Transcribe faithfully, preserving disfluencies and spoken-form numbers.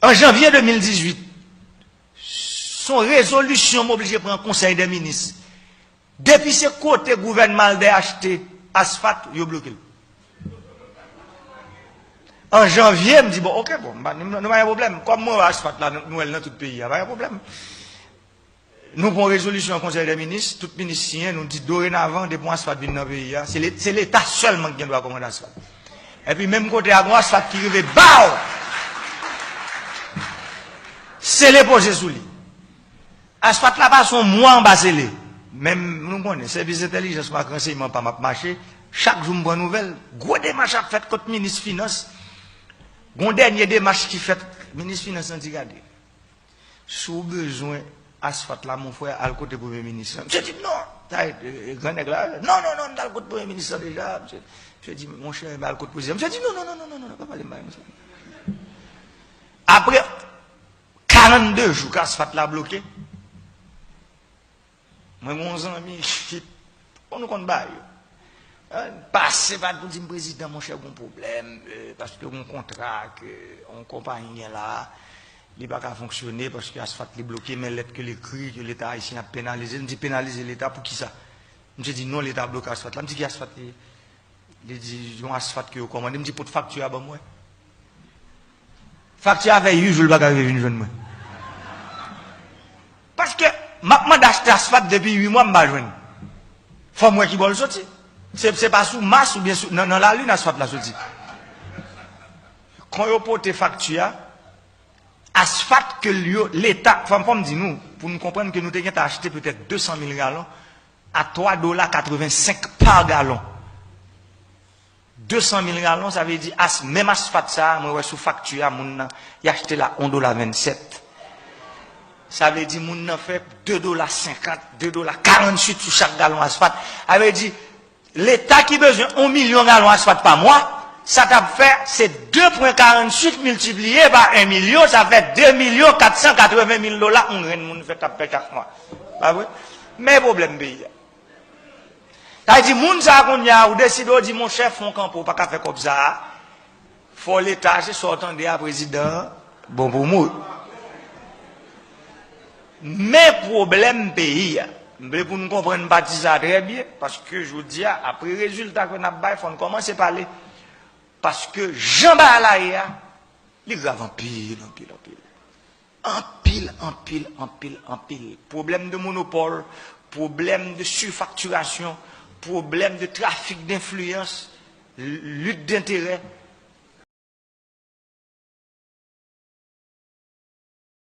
An janvye de mil dizuit, se yon rezolisyon m oblije pran Konsèy dè Minis. Depi se kote gouvènman al dè achte asfat, yo bloke l. An janvye, m di, bon, oke, bon, nou pa gen pwoblèm. Kòm mwen wè asfat la, nou wè l nan tout peyi a, pa gen pwoblèm. Nou pran rezolisyon an Konsèy dè Minis, tout minis siyen, nou di dorenavan, depi yon asfat vin nan peyi a, se Leta sèlman ki gen dwa kòmande asfat. Epi menm kote a, gon asfat ki rive, baw! Sele poze sou li. Asfat la pase yon mwa anba sele. Men nou konnen, sèvis entèlijans m ak ransèyman pa m ap mache, chak jou m pran nouvèl. Gwo demach ap fèt kot minis finans. Gon dènye demach ki fèt, minis finans nan di gade. Si w bezwen asfat la, mon frè, al kote premye minis lan. Misye di non. Sa e, e, gran nèg la, non, non, non, m t al kot premye minis lan deja. Misye, misye di, monchè, m al kot prezidan. Misye di non, non, non, non, non, non, pa pale m bagay konsa. Apre karannde jou ke asfat la bloke, mwen gen yon zanmi, bon, nou konn bagay yo. Pase pa pou di m, prezidan, monchè, gon pwoblèm, paske gon kontra ke yon konpayi gen la, li pa ka fonksyone paske asfat li bloke, men lèt ke l ekri ke Leta ayisyen ap penalize l. M di, penalize Leta pou kisa? Misye di non, Leta bloke asfat la. M di, ki asfat li ye? Li di yon asfat ke yo kòmande. M di, pot fakti a ban m wè. Fakti a fè uit jou, li pa ka rive vin jwenn mwen. Paske m ap mande achte asfat depi uit mwa, m pa jwenn. Fò m wè ki bò l soti. Se, se pa sou mas oubyen sou, nan, nan lalin asfat la soti. Kan yo pote fakti a, asfat ke yo, Leta, fò m, fò m di nou, pou nou konprann ke nou te gentan achte petèt de san mil galon a twa dola katrevensenk pa galon. De san mil galon, sa vle di as, menm asfat sa a, mwen wè sou fakti a, moun nan, y achte l a yon dola vennsèt. Sa vle di moun nan fè de dola senkant, de dola karanntuit sou chak galon asfat. Sa vle di, Leta ki bezwen yon milyon galon asfat pa mwa, sa t ap fè, se de pwen karanntuit miltipliye pa yon milyon, sa fè de milyon kat san katreven mil dola yon grenn moun fè, t ap fè chak mwa. Pa vre? Men pwoblèm peyi a. Sa vle di, moun sa a kounye a, ou deside, ou di, monchè, fè yon kanpe, ou pa ka fè kòb sa a. Fò Leta, se sa w tande a, prezidan an, bon pou mouri. Men pwoblèm peyi a. M vle pou nou konprann pati sa a trè byen, paske jodi a, apre rezilta ke n ap bay, fò n kòmanse pale. Paske jan bagay la ye a, li grav anpil, anpil, anpil. Anpil, anpil, anpil, anpil. Pwoblèm de monopòl, pwoblèm de sifaktirasyon, pwoblèm de trafik denfliyans, lit denterè.